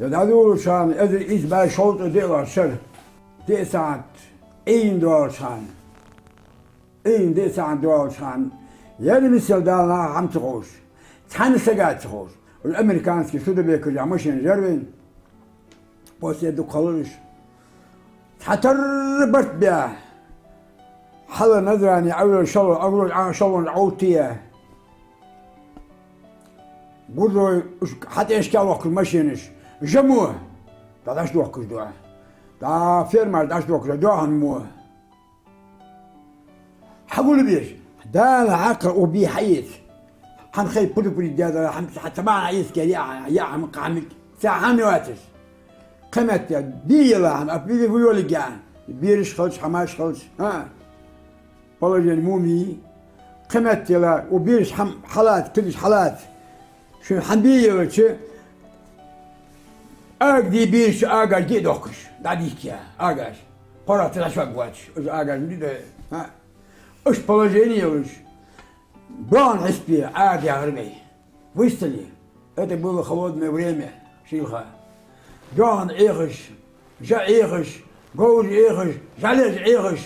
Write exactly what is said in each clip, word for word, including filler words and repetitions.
Ер дӀадолалуча хана, эзар ийс бӀаь шовзткъеи диълагӀча шера, диъ сахьат Ӏийна долча хана, Ӏийна диъ сахьат долча хана, ер миссел дала наха хӀама ца ховш, цхьанне сага ца ховш, уж американски Студебеккераш яха машенаш яр вайна, после дукха хилар уж. Цхьатарра барт баь, хьала Назране Ӏовелла шалва, агро Ӏа шалван Ӏовтта я. Гурой уж хьатӀаэшкаь лохкаш машенаш, жа мо, дӀа дӀаш дохкаш дуа. ДӀа фермаш дӀаш дохкаш дуа, хьан мо. Хьагулбеш, Дала хьакхар ух бий хьаэца. Хьан хай пуду-пуду дядала, хьан ца бахьан хьаэца кер, я, я, хьан кхамик, ца хьан йоацаш. Кхаметтел, бий яла хьан, а бий ву йолига, бераш хилча, хӀамаш хилча, а? Положени муми. Кхаметтела, у бераш хьам хьалат, килиш хьалат. Шун хьан бий ялача, ага ди бераш агаш ди дохкаш, дӀадийхкя, агаш. Пора тӀа шаг вач, уж агаш ди да, а? Уж положени ялуш. Доан хьиспе, ага дягӀар бей. Выставили. Это было холодное время, шилха. Доан Ӏехаш, жа Ӏехаш, говр Ӏехаш, жалеш Ӏехаш.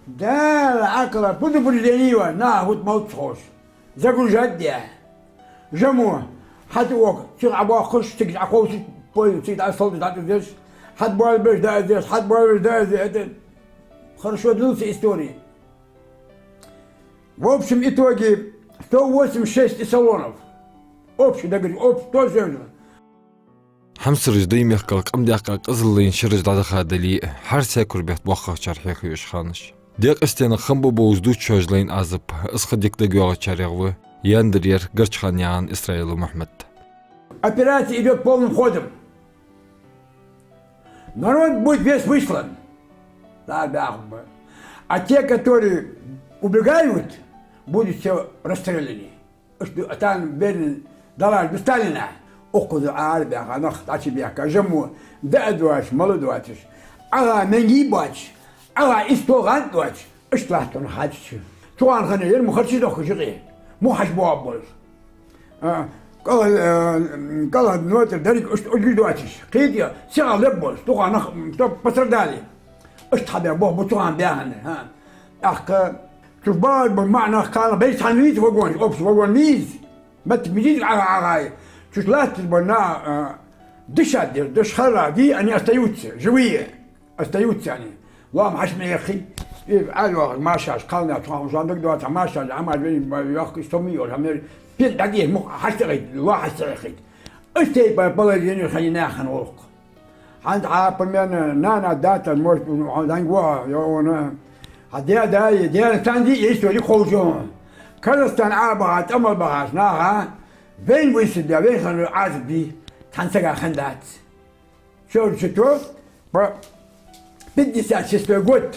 Дала акала предупреждени ва, нах хӀут малц ховш. Загружать де. Жа мо, хьат ок, цига Ӏабоаккхаш, цига Ӏакховсаш, поезд цига дӀа салда дӀа деш, хьат боалбеш да деш, хьат боалбеш да деш, это хорошо длился история. В общем итоге сто восемьдесят шесть эшелонов. Общий договор, общий, то же. Хьамсараш Даймехках къам даьккха къизаллайна шераш дӀадаха дале а, хьарсекур бетта боккхагӀчар хьехаю уж ханаш. Декъастенах хам ба бовза дувцаш лайна Ӏазап, из ха дика дагайоагӀачарех ва, яндар яр Гарчханаькъан Исраилов Мухьмад. Операция идёт полным ходом. Народ будет весь выслан. Да, да, хӀама. А те, которые убегают, будут все расстреляны. Уж ду-, а там бен далаш ду Сталина. Укхаза арабаьха нах дӀачубаьхка, жа мо, даа доацаш, мала доацаш. Ӏа менги боацаш, Ӏа истогӀан доацаш. Иштта латтар хьадича. Цу хана хана ер мо харци дохка жикъе. Мо хьаш боаб болаш. А, кӀал-, а, кӀалхарча нойтӀара деррига иштта уж доацаш. Кхетий, сиха леб болаш. Цу хана нах, м, то пацар дали. Иштта хьабе бо, бо цу хана баьханна, хӀа. ТӀаккха цу баьр бо маӀа нах кхана бейс хьан вийца вагон, общий вагон вийца. Меттиг мижид Ӏа-, Ӏа-, Ӏа-, Цу латтар бо на, а, дышат дер, дыш хала ди, они остаются, живые. Остаются они. Лоам хьаш ма яххий. И Ӏа йоах, машаш, кхалнаьха тхоам шоана дагадоацаш, машаш, Ӏамаш вени, ма йоах, истом йоах, хьамер, пин дагадеш, мух хьаш ца гӀайт, лоа хьаш ца гӀайт. Иштта тайпара положени хьаний наьха гӀулакх. ХӀанз Ӏа, примерно, нана, дата, может, хьан занг ваха, йо, она. Хьа де, да, е, де, цан ди, е истори ховш. Казахстан Ӏа баха, тӀамал бахаш, наха, вен висит да, вен хана Ӏазап ди, цхьан сага хиннадац. Чё, чё, то? По пятьдесят шестой год.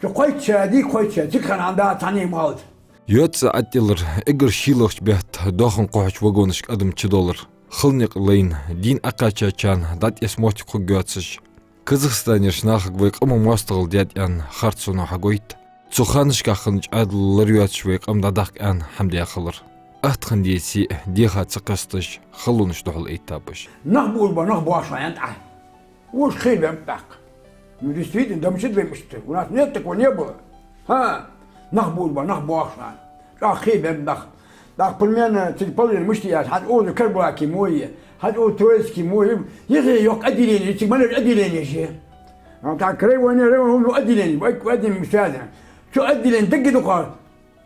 Цу кхойтта ша, ди кхойтта ша, цига хана хьан да цхьанне ма хилда. ЙоцӀа Ӏаттилар, эггара шийлагӀча бетта доахан кхухьача вагонашка адам чудоллар. Хала никъ лайна, дийна Ӏакхаьчачарна дӀатӀаэца моттиг хургйоацаш. Казахстанерча нахага вай къаман моастагӀал даьд аьнна харцо хьагойт. Цу ханашка хиннача Ӏаьдала лар йоацаш вай къам дӀадахка аьнна хӀама даь хилар. Атта хинна деце а, деха ца кхесташ, халонаш духьал айттаб уж. Нах бур ба, нах боахаш ва аьнна тӀа. Уж хи бен баккха. Ну, действительно, да мчид вай мишта. У нас нет, такого не было. ХӀа, нах бур ба, нах боахаш ва. ЧӀоагӀа хи бен баккха. ТӀаккха примерно цига положени мишта яц, хьа оза Карабулаки мо е, хьа оза Троицки мо е, ехе йоккха отделени, цига манаж отделени же. А так краевой не район, ну, отделени, вай отделени связано. Цу отделени дагги дукха,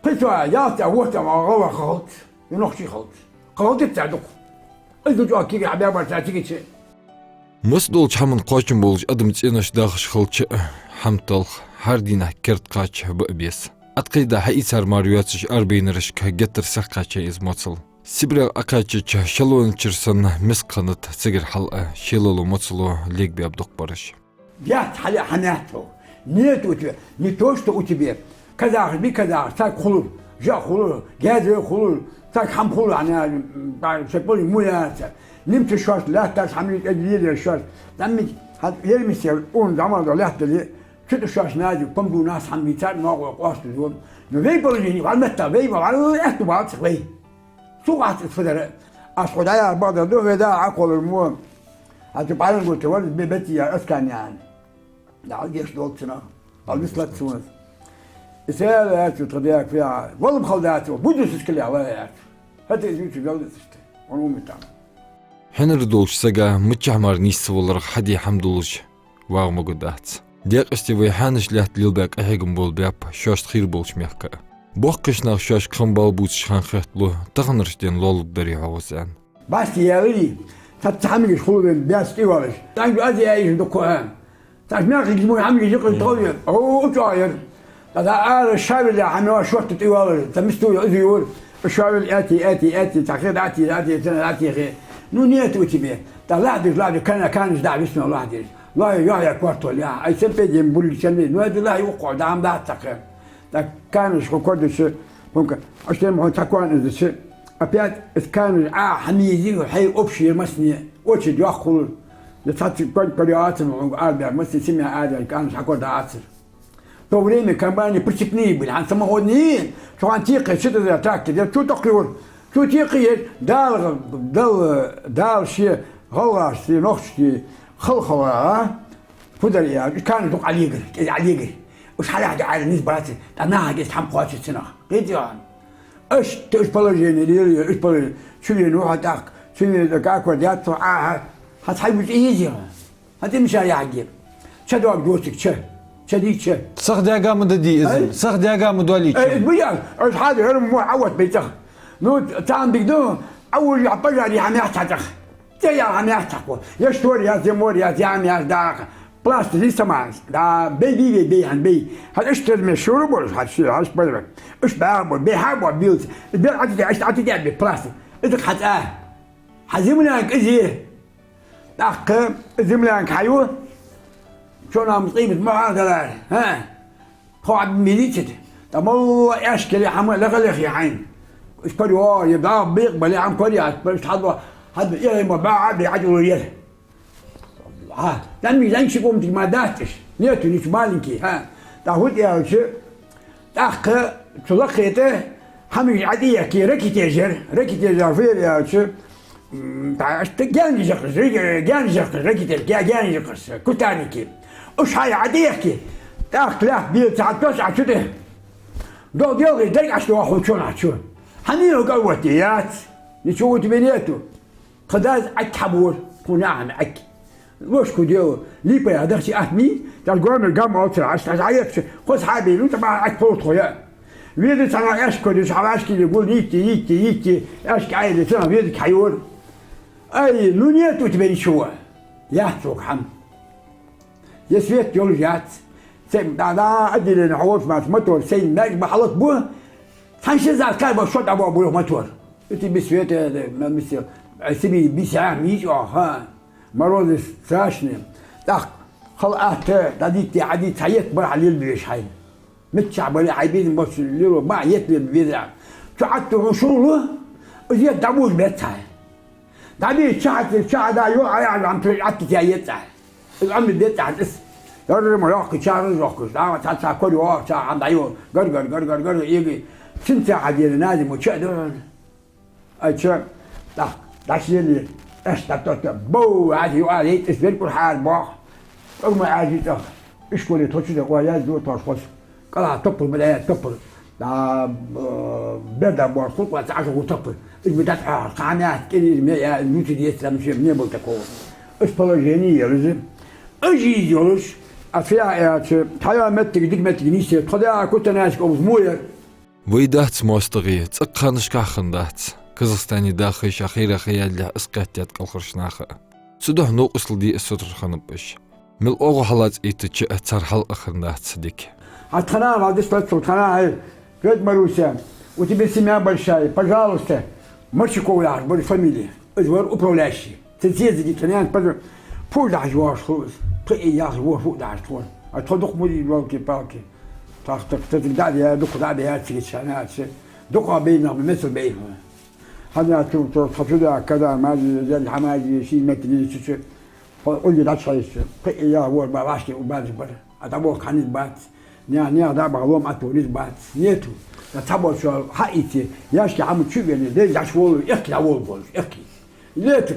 пхи саг, ялх саг, ворхӀ саг гӀалгӀа хилац, е нохчий хилац. ГӀалгӀа дитта дукха. Из ду чӀоагӀа кига хьабаьбар ца цига чу. Массадолча хӀаман кхоачам болаш адам цӀенош дахаш хилча а, хӀама талх, хӀара дийнахьа керда кхача ба а беза. Ӏаткъийда хьаийцар мара йоацаш арабайнарашка геттара сехкхаьчай из моцал. Сибрех Ӏакхаьчача шалвеначар санна миска хиннад цигара хьал а, шелало, моцало легабаьб дукхагӀбараш. Яц хьале хьанаьттав. Нет у тебя, не то, что у тебя. Казахаш би казахаш, царга хулар, жа хулар, геза хулар, царга хӀама хулар, хьана, м, ба-, шепали муяца. Нимца шоаш лаьтташ хӀама ю тӀа веза шоаш. ДӀаммиг хьа ермисел ун дӀамал да лаьттали, цу тӀа шоаш нази, памбу нас хӀама бийцар, ноагӀо къоасту зон. Но вай положени, вал метта, вай, вал, вал, этту балцах вай. Цу гӀац из фу дара. Аш хьо дӀаяр бакъдар ду, вай да Ӏакхолар мо. Хьажа бӀарангота вар, бе бетти яр аскан ян. Да, геш долча нах. Албис лац ван. Исаьла яц, тха дяк фиа. Валла хала дац, буду сискали ала яц. ХӀаьта из ючу галдацашта. Он умитам. Хьинар долча сага миччахьа мара нийсса валарах хьаде хӀама долаш вагӀа могадац. Декъасте вай хьанаш лаьтта лелабаь къахьегам бола баьппа шоашта хийра болча мехка. Боккхийча наха шоашка хам бала бувцаш хӀана хетталу, таханарча ден лоллуг дарий хьогӀус аьнна. Баста ялари, цхьацца хӀамигаш хулавен баьс тӀе валаш. ТӀанг аз яйш дукха. Цхьа мягкий гизму хӀамигаш йикъа тхове. О, учӀа яр. Ада ара шавила хӀама шорта тӀе валаш. Ца мисту я узи юр. Шавил эти, эти, эти. Цхьа хи дати, дати, цхьа дати хи. Ну, нет у тебе. Та лахдиш, лахдиш, кана, канаш да висна лахдиш. Ла, я, я, квартал, я. Ай, сен педем, булли, сен, ну, это ла, я, ухо, да, ам да, так. Так, канаш, хо, кодыш, хонка, а что ему такое, это, опять, из канаш, а, хӀама езий, хьай, общий, масни, очередь, я, хул. Я, цхьацца, кон, кон, я, ацам, хонка, арбя, масни, семья, арбя, канаш, хьакода, ацар. В то время комбайны прицепные были, хӀанз самоходные, чухуан текхе, что это за трактор, я, чу тохкиур, чу текхе, дал, дал, дал, ше, гӀалгӀаш, се, нохчий, хал-хала, а? Фу дар я, уж канаш дукха Ӏолегар, кӀезига Ӏолегар. Уж хьалахьа Ӏайла низ бацар, тӀа наха кӀезига хӀама кхоачар цунах. Кхетий хьона? Аш, те уж положение лелае, уж положение. Чу вена ву хьо тӀаккха, чу вена, как вот, я, то, а, а. Хьа цхьа вуч изи хьо? Хьа тӀе миша яхьагир. Ча дог доцик, ча. Ча ди, ча. Сах даьга ма дади из. Ай? Сах даьга ма доали, ча. Ай, из буя, аш хьада, хӀара мо Ӏават бейцах. Ну, там бигду, а уже пожари хьа мяхь цхьа цӀах. Те я хьа мяхь цхьа хо. Я штор, я зимор, я зям, я даха. Пластик, и сама. Да, бей, бей, бей, бей, хьан бей. Хьа аш тер ме шуру бор, хьа ши, хьа шпайра. Аш ба бор, бей, хьа бор, билц. Бер атите, аш атите, бей, пластик. Это хьа цӀа. Хьа землянка изи. ТӀаккха землянка хьаю. Чо нам къимат ма хьа далар. Хьа? Тхо Ӏаб милицит. Та молла аьшкали хӀама леха-лехи хьайна. Уж парё, я да бекъ бале хӀама парё, ат парё, хьадо, хьадо, я ма ба, а, бе, Ӏадулу ер. Хьа, дан ми, дан ши комнатик ма датташ. Нету, ничу маленький, хьа. Та хӀут ялча, тӀаккха цу лакхе тӀа хӀамаш Ӏадийяхки, ракетежер, ракетежер фер яьлча, м, та аш та гаьнажахаш, ри-, гаьнажахаш, ракетежер, га-, гаьнажахаш, кустарники. Уж хьай Ӏадийяхки, тӀаккха лаьтта бийла ца хьаттош а чу тӀе. Дол делгӀи, дерг аш доху чу нахчу. Хьанийла кӀал ватте яц. Ничего у тебя нету. Кхы даз Ӏакхьабора, кху нахана Ӏак. Лошку дело, липа я дахчи ахни, тар гомер гам алцара, аш тар Ӏаякча, хос хьабе, ну, тама Ӏак полт хоя. Веда цана аьшка кодиш, хьавашки ле гул, йитти, йитти, йитти, аьшка айли, цана веда кхьайор. Ай, ну нет у тебя ничего. Яц цо хӀама. Я свет йолаш яц. Цем да, да, отделение хьавош мац мотор, сен мег бахалат бу. Цхьан ши зар кай ба шот або бу мотор. Эти без света, э, на месте. Э, себе бися, мич, о, ха. Морозы страшные. Так, хал атта, дадите, ади, цает, бар, халил беш, хай. Мичча бали, хай, бизнес, бос, лило, ма, ет, лил, бизнес. Цу атту, шулу, узе дабуш бецай. ДӀабийца ча хьаца, ча хьада, йо, ай, ай, ам туй атта тя ецӀа. Из ам бецӀа хьаца. Ярра ма йоккхи, ча ра йоккхи. ДӀа ца, ца кор йо, ча хьан дӀайо. Гар, гар, гар, гар, гар, иги. Цин ца хьадийра, нази мо ча дон. Ай, ча, да, даш ели. Эш та, та, та. Бо, ази, ю, ази, ис вер кур хьар бох. Урма ази тах. Ишколе тхо чу де кӀоа яз ду тхоаш хос. КӀала топпар ма дая, топпар. Да, э, бер да бор, хулкъа ца аша гу топпар. Из ми дат хьа, хана, кӀири ме, я, нути дес, там ше, не было такого. Из положение, я, рыжи. Аж из, ёлуш, а фиа, я, че, тхая меттиг, дик меттиг, нисе, тхо да, кута наська, обуз муер. Вай дац моастагӀий, цӀаккха ханашка хиннадац. Казахстане даха ша хийра ха яьллехь, ас кхеттаьд кӀалхарча наха. Цудухьа новкъостал де а сутара хиннаб уж. Мел оагӀув хьалаца ийттача а цар хьал а хиннадац дика. Хьа тхана гӀадис лацул тхана хьай, Дед Маруся, у тебя семья большая, пожалуйста, Марчуков яхаш бар фамилия. Из вар управляющий. Цу цезаги тханян паза пур дахьаш вахаш хул из. Пхи и яхаш вор фу дахьаш тхор. А тхо дукха муди волки-палки. Тах, так, так, да, да, дукха да, да, я циги чана, а це. Дукха бейнах, мецал бейнах. Хьана ту, то, тхо чу да, када, мази, зел, хьамази, ши метр, ши чу. Хьо, ули дачхайс. Пхи и я вор, ба, вашки, у бази бар. А тамо ханит бац. Ня, ня, да, ба, лом, а турис бац. Нету. Да цабо чо, ха ити. Яшки хьаму чу вени, де, яш волу, эхки, а вол болуш, эхки. Летр.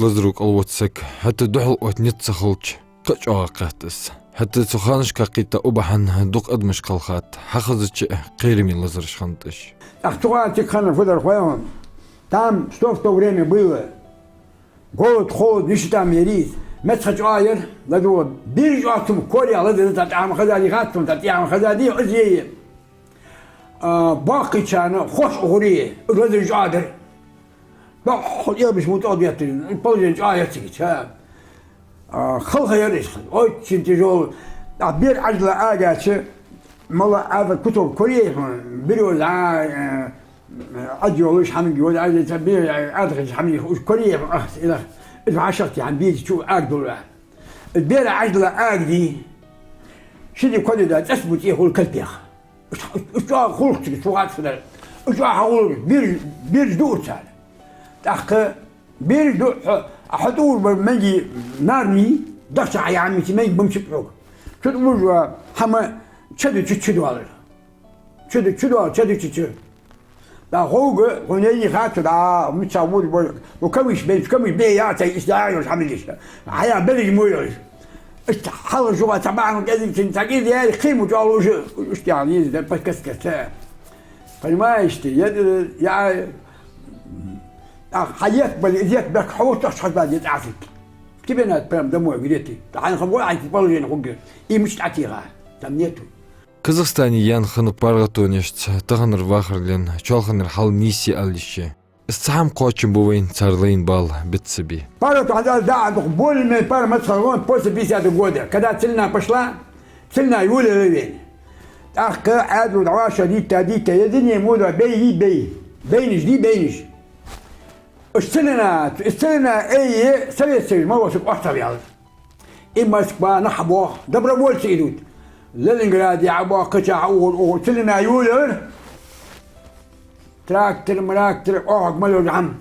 лазаро кӀалвода саг, хӀаьта духьал отта низ ца хилча, кхы а чӀоагӀа кхетт из. ХӀаьта цу ханашка кхийтта убахьан дукха адамаш кхелхад, хьахезача а кхераме лазараш хиннад уж. ТӀаккха цу хана цига хиннар фу дар хой хьона? Там что в то время было? Голод, холод, нищета, мериз. Меца хьа чӀоагӀа яр, ладувгӀа. Биржа чӀоагӀа цу коря лазар, тӀехьа ма хезадий хаттун, тӀехьа ма хезадий, из е. А, баккхийчарна хош угӀуре, из лазар чӀоагӀа дар. Баккхий, хьо тӀелбиш мутӀа беттарин, положени чӀоагӀа яр цига, ха. А, халха яр из, очень тяжёлый. А бер Ӏаьдала агача, мала Ӏаьдала куток корей, берёза, а, Ӏаьдала йолаш хьамиг йола, Ӏаьдала ца бе, Ӏаьдала хьамиг уж корей, ах, илах. Из вӀашагӀтехьа бийца чу аг дулла. Из бер Ӏаьдала агди, ши ди коди да, цӀас бу цӀе хул калтех. Уж, уж, уж чӀоагӀа хулах цига, цу гӀад фу дар. Уж чӀоагӀа хьагулар, бирж, бирж дуар цар. ТӀаккха бирж ду, хьо, а хьо тӀур бар меги нарми, дахча хьаяхьа мичи меги бамчи пхьуг. Чу тӀур ва, хьама ча ду чу чу дуалар. Чу ду чу дуалар, ча ду чу чу. Да гӀовга, гӀунайни хатта, да, мича вур бар, ну, камиш бен, камиш бе я, цай ис да, йош хьамилиш. Хьая берег мой йош. Ишта хьалха жуга ца бахьан кӀезиг цин цаги дер, химу чӀоагӀа уже, ишта ян, низ да, паскаска ца. Понимаешь ты, я, я, а, хьаят бали, изет бек хьавотташ хьазбади тӀасик. Тебе надо прям домой, где ты? Хьан хабо, ай положение хугге. И мечтать ира. Там нету. Казахстане яьнна хинна паргӀатонешца таханара вахар лен, чоалханара хьал нийса я аьлча, из цхьа хӀама кхоачам ба вайна цар лайна бала биццабе. ПаргӀато хьадала да, а дух более-менее пар мацхалгон после пятидесятого года, когда целина пошла, целина юле левень. ТӀаккха Ӏаьдало дӀаваша дитта, дитта, я дине муда, бей, бей, бейнаш, ди, бейнаш. Уж целина, уж целина, эй, Совет Союз, ма васу кӀоштав ял. И Москва нах бох, добровольцы идут. Ленинграде хьабох, кхыча хьаугӀур, угӀур, целина юлер. Трактор, мрактор, охаг малер хьам.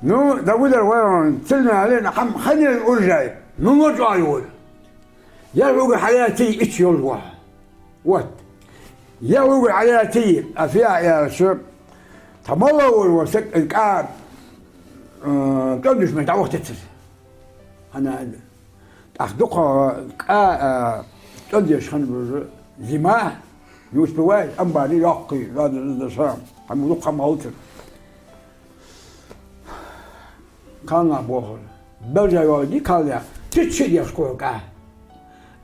Ну, да вудар вайон, целина лен хьам ханер уржай. Ну, лочу аюгӀур. Я угӀур хьалер ци ич йолжгӀо. Вот. Я угӀур хьалер ци, а фиа яр шу. Тамалла ур ва сак, кӀа, Э, кӀал деш мара дӀавахийтацар. ХӀана аьлча, тӀаккха дукха кӀа, э, кӀал деш хиннаб уж, зима, не успеваешь, амбаре йоккхий, ладно, ладно, ша, хӀама дукха хӀама хилацар. Кхалнах бохар. Белжа йола дика хьалъяь, чу-чу деш кхо кӀа.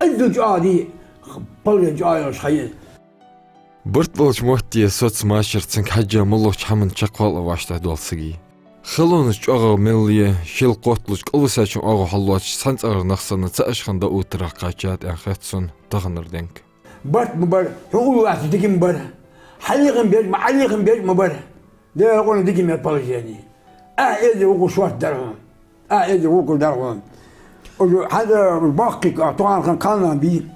Иззал чӀоагӀа дий, паллен чӀоагӀа йолаш хьаена. Барт болча метте соцамашар цунга хьежжа моллагӀча хӀаман чакхвала а вӀаштӀехьадоал сага. Халонаш чӀоагӀа мел я, шел кхотталуш кӀалвисачун оагӀув хьаллоацаш, цхьан цӀагӀара нах санна, цаӀ аш хинна дӀаоттарах кхаьчад аьнна хет сона таханара денга. Барт ма бар, хьо уллаш дика ма бар. Хьалихин беш ма, Ӏалихин беш ма бар. Дера къона дика мел положение. Ахь эзар вукху шорт дар хьона. Ахь эзар вукху дар хьона. Уж хьада баккхий а, тхоана хан кхалнах бий.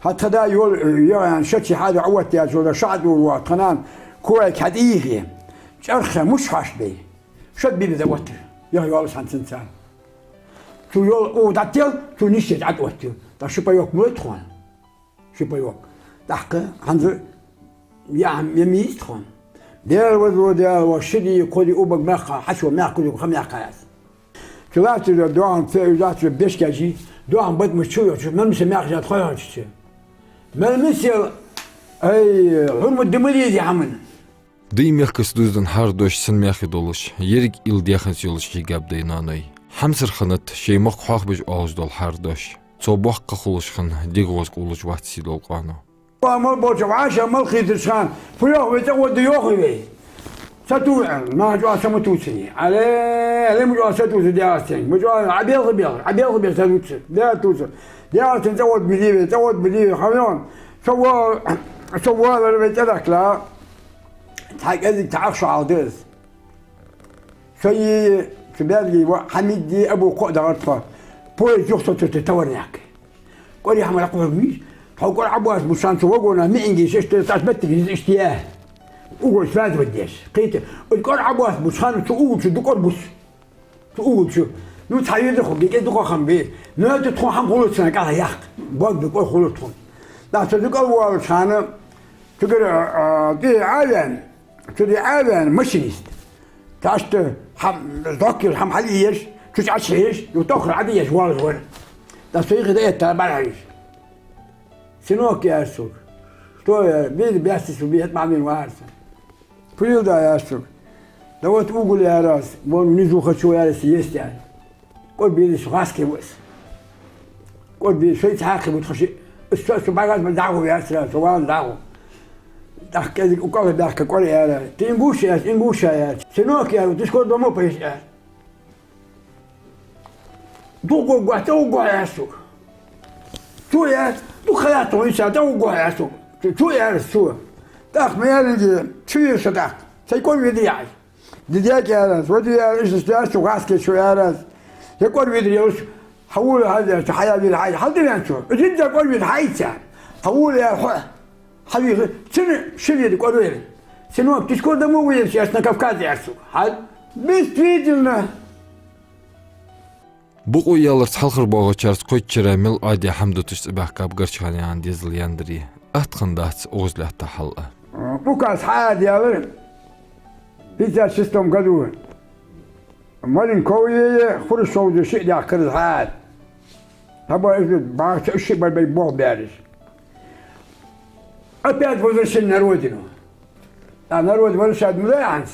ХӀаьта тха да йола, яхаян шачи хьада Ӏоваттаяьчул да шаӀ дур ваьт тханан, кувайк хьа дийхе. ЧӀархе муш хьаш бей. Шад бибиза оттар. Яха йола санцинца. Цу йола у даттел, цу нишет Ӏад оттел. Та ши паёк мулай тхона. Ши паёк. ТӀаккха хӀанз я, я мийс тхона. Дела вазло, Дела ва, ши ди, кхо ди убаг мехка, хьачо мехка, ха мехка яц. Цу лаьттара доагӀан цӀе, уж лаьттара беш кежи, доагӀан бадмаш чу йоцуш, мел миса мехка жат хойханчу. Мел мисел, ай, хӀурмат ди ма дийзи хӀаман. Ди мехкаца дуздан хьардош син мехи долуш, ерриг ил деханца йолуш хьийгаб дай ноаной. Хьамсара ханат шей мохк хьоахабеш оалаш дола хьардош. Цо боккха хулаш хинна дегӀоза къулуш вац сий долу къоно. Ва мал болча вӀаша мал хийтарш хан, пуйох вай цӀа гӀодда йохуй вай. Ца ту, ма чӀоа са ма туцани. Але, але ма чӀоа са туца дегӀастен. Ма чӀоа, а белха белха, а белха белха са туца. ДегӀа туца. ДегӀастен цӀа гӀодда ма дий вай, цӀа гӀодда ма дий вай. Хьавеон, со ва, со валар вай цӀа даккла. Цхьа кӀезиг цхьа ахча хьалдез. Со и, цу баьрги ва, Хьамид ди, Абу кхо а дахар тхо. Поезд юха со цу товарняк. КӀори хьама ракхвар вуй. Тхо кӀор Ӏаббас бу сан цу вагона миинги шиште цаш беттиг иштия. Угол связь ваддеш. Кхийта, оцу кӀор Ӏаббас бу сан цу угол чу ду кӀор бус. Цу угол чу. Ну, цхьа йоьдаху, гекӀе дукха хам бе. Ну, это тхо хам гулуцна кӀала яхк. Бог ду кӀор хулур тхо. Да, цу ду кӀал валу цхьана. Цугара, а, а, ди Ӏавен. Цу ди Ӏавен машинист. Ташта хьам, доккхир хьам хьалъеш, чу чӀачхьеш, ю тохра Ӏадъеш, валаш вар. Да, со йихи да этта бархьеш. Сынок, яр суг. Что я, били бясти су, бихет мамин варса. Пулил да, яр суг. Да вот уголь, яр ас, вон внизу хочу, яр ас, есть, яр. КӀор били шу гӀаски вус. КӀор били шуй цхьаькхи бу тхо ши. Со, со багаз ма дагӀу яцара, со ван дагӀу. ТӀаккха кӀезиг укъала баьхка кӀор яра. Ты ингуш яц, ингуша яц. Сынок, яр, ты скоро домой поедешь, яр. Дугу гуа, тӀа угу гуа яр суг. Цу яр, ду хала тхо иша, тӀа угу гуа яр суг. Цу, цу яр су. ТӀаккха ма яр инги, цу яр со тӀаккха. Сай кӀор види яй. Дидек ярас, вот ярас, иштта ярас, чу гӀаскечу ярас. Я кӀор видри йолуш, хьавула хьайза, чу хьая вира хьайза, хьалдивен чу. Жидда кӀор видри хьайца. Хьавула яр хьо. Хьавиха, цуьнан ши видри кӀор вира. Сынок, ты скоро домой уедешь, я на Кавказ, яр суг. Хьа? Действительно. Букъо яларца хьалхара богӀучарца кхойтта шера мел Ӏаде хьамдуташ цӀабаьхкаб Гарчханаькъан дезал Яндаре. Атта хиннадац укхаза лаьтта хьал а. Указ хьадаьлар пятьдесят шестом году. Маленковые, Хрущёвы шиъ дехкараз хьаьда. Таба иза бахча шиъ бар бай бох бериш. Опять возвращение на родину. А народ валашад ма дай хьанца.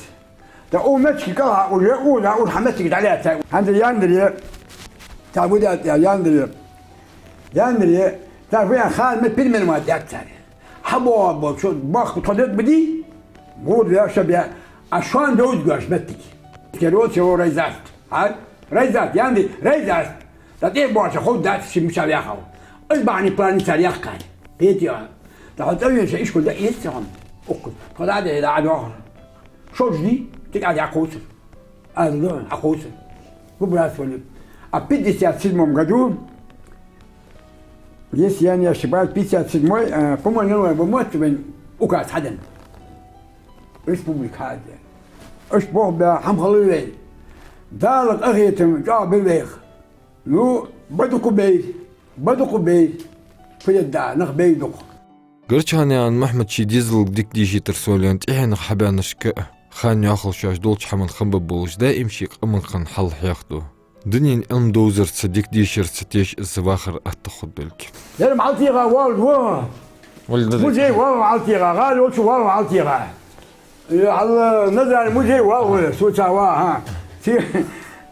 Да у мечки калха уже, у да ур хьамечки даля тай. Хьанца Яндре. Та вуда я Яндре. Яндре. Та вуя хан ме пирмен ма дяк царе. Хьабо бо, чо бах тхо дед бди. Гур я шабя. А шон дод гаш меттик. Керот его райзаст. А? Райзаст, Янди, райзаст. Да тӀе бохьа хов дац ши мича вяхав. Аз бани плани цар яхкай. Петя. Да хьо тӀавен ша ишкул да эц цахам. Укку. Тхо да де да адохар. Шо жди, тик а дя кхуцар. Аз ло, а кхуцар. Выбрасывали. А в пятьдесят седьмом году, если я не ошибаюсь, пятьдесят седьмой, э, по-моему, ну, вы можете, указ хьадан. Республика хьаде. Аш бох бя, хьам хала вей. Дала къахетам, чӀа бе вейх. Ну, бадукъу бей, бадукъу бей, пуьлет да, нах бей дукъу. Гарчханаькъан Мухьмад ший дезалга дика дийшийтар солен тӀехьенах хьабаьннашка а, Ханна йохалла шоаш долча хӀаман хам бе болаш, даим ший къаман хана хьал хьехаду. Дунен Ӏилма довзарца, дика дешарца теш из вахар атта хургдолга. Ер ма хьалтийгӀа вал во. Валла да. Музей вал ма хьалтийгӀа, гӀала йолча вал ма хьалтийгӀа. Э, хьал, э, Назар музей вал во, соца ва, хӀа. Ци-,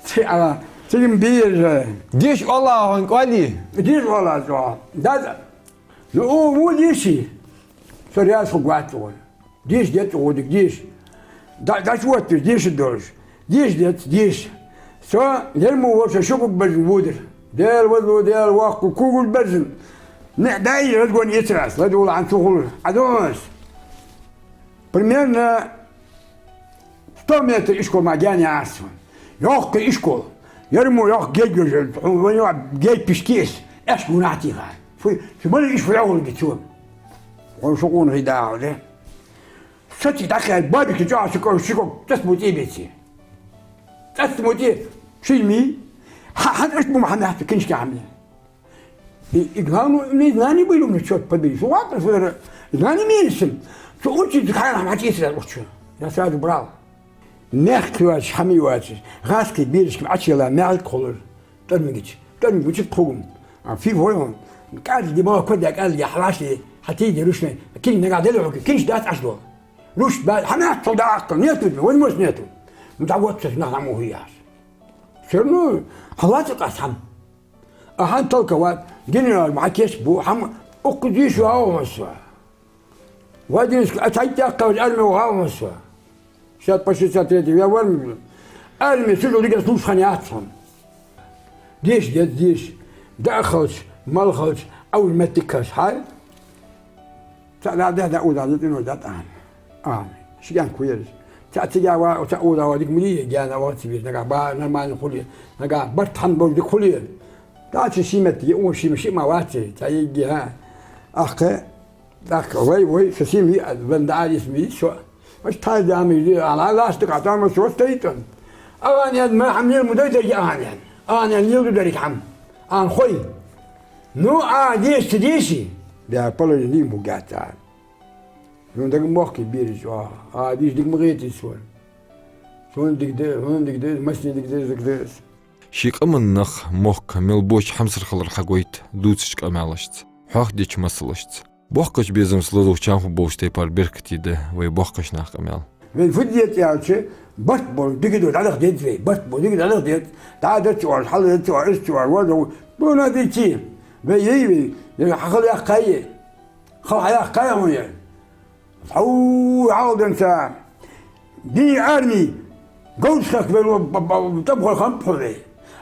ци-, а, цигам бийр же. Деш вала хьона кӀоали? Деш вала зо. Да, да. Ну, о, во деши. Со ряз ху гват вон. Деша деза чӀоагӀа дика, деша. Да-, дӀачувотташ, деша долаш. Деша деза, деша. Со ер мо воша шугуб бажин вудар. Дела вазло, Дела воккха, кугуш бажин. Не, дай, разгон ицрас, ладула ан цухул. Адонас. Примерно сто метр ишкол ма гяни ас. Йоккха ишкол. Ер мо йоккха гей гёжа, ваня гей пиштес. Эш гунатиха. Фу, фу, мали иш фу ягӀул гицун. Он шукун гида, да? Сати дакъа бабики чоа ши кор ши кор тас бути беци. Тас бути ши ми. Ха, ха, аш бу Мухаммад киншка хами. И, и главное, не знание было у меня, чёрт побери. Что ладно, что знание меньше. Что учить, как она мать, если я учу. Я сразу брал. Мягкий вач, хами вач. Газки бирочки, ачела, мягкий холод. ТӀормигича, тӀормигича пхугум. А фи войон. КӀаьдли ди бала кодя, кӀаьдли хьалашли, хьати ди рушни. Кин нага дели хӀуки, кинш дац аш дол. Руш ба, хьанах тул да аккал, нету, возможность нету. Ну, да вот, сейчас нах нам ухияш. Всё равно, хьалаца къас хьам. А хьан толковать, генерал, ма кеш бу, хьам, укку диш ва, а, масса. Владимирск, а тайт яккал армия ва, а, масса. Шестьдесят по шестьдесят третий я в армии. Армия сижу лига слушхан яцхан. Деш, деш, деш. Да халч, мал халч, ау метикаш хай. Ца да да да уда да тино да тан. А, шиян куерс. Ца цига ва, ца уда ва дик мули, гяна ва цибир, нага ба, нормально хули. Нага барт хан бол дик хули. Та чи шимет, е у шим, шима ва ци, ца иги, ха. Ахке. Так, вай, вай, сосим и, а, вандарис ми, со. Аш таз дами, а, ла, лаш, так, а там, со стоит он. Аван ян, ма, хам, не, мудай, да, я, аван ян. Аван ян, не, ударить, хам. Ан хой. Ну, а, десять, десять. Да, положи, не, бугата. Ну, так, мохки, бери, а, а, диш, дик, мгети, сон. Сон, дик, де, сон, дик, де, масни, дик, де, дик, де. Ший къаман нах, мохк мел боча хьамсара хилар хьагойт дувцача къамаьлашца, хьоахадеча масалашца. Боккхача безамца ладувгӀа чам хургболча тайпара беркате да вай боккхача наьха къамаьл. Вай фу деза аьлча, барт бола дика ду, дӀадахьа деза вай, барт бола дика дӀадахьа деза, дӀа дац оаш, хьал дац оаш, из ца оаш, ваза, бона дийци. Вай ей вай, я хьахал яхкай, хал хьаяхкай хьона я. Хьау, хьалденца. Дини армии. Говзхак вело б-, б-, тӀабхой хам пхо вай.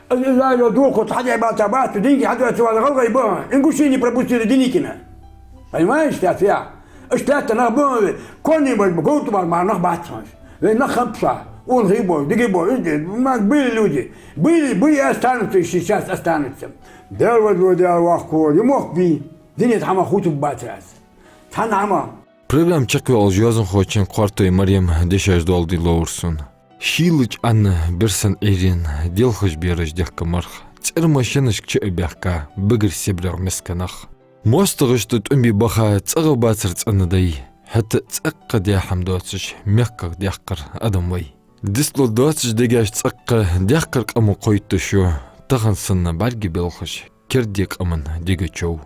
Аз из аьло духу тхьаде бата бацу динги хьадоацу вала гӀалгӀай ба. Ингушини пропустили Деникина. Понимаешь, сейчас я. Аш тата нах ба вай. Кони ба, говту ба, ма нах бац ханш. Вай нах хам пса. Он хи бо, диги бо, изди, ма были люди. Были, были и останутся, и сейчас останутся. Дел вадло, дел вахко, и мох би. Дини тхьама хуту бац раз. Цхьан хӀама. Программа чакхве оалаш йоазонхочун Кхоартой Марема дешаш дола ди ловр сона. Шийлача Ӏанна бирсан Ӏуйрен, делхаш бераш дехка марх, цӀерма шиннашка чу а баьхка, бигар Сибрегӏа миска нах. МоастагӀашта тӀом бе баха цӀагӀа бацар цӀена дай, хӀаьта цӀаккха даь хӀама доацаш, мехках даьккхар адам вай. Дицло доацаш дегаш цӀаккха, даьккхар къамо кхойтта шо, тахан санна бӀарга белхаш, керда къаман дега чов.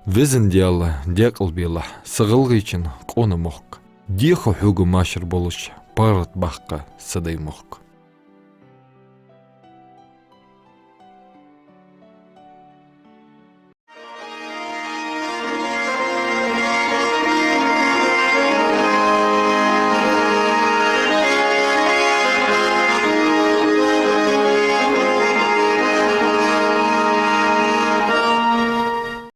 Везан Даьла, декъал белахь, са ГӀалгӀайчен къона мохк. Деха хьога машар болаш, паргӀат баккха са дай мохк.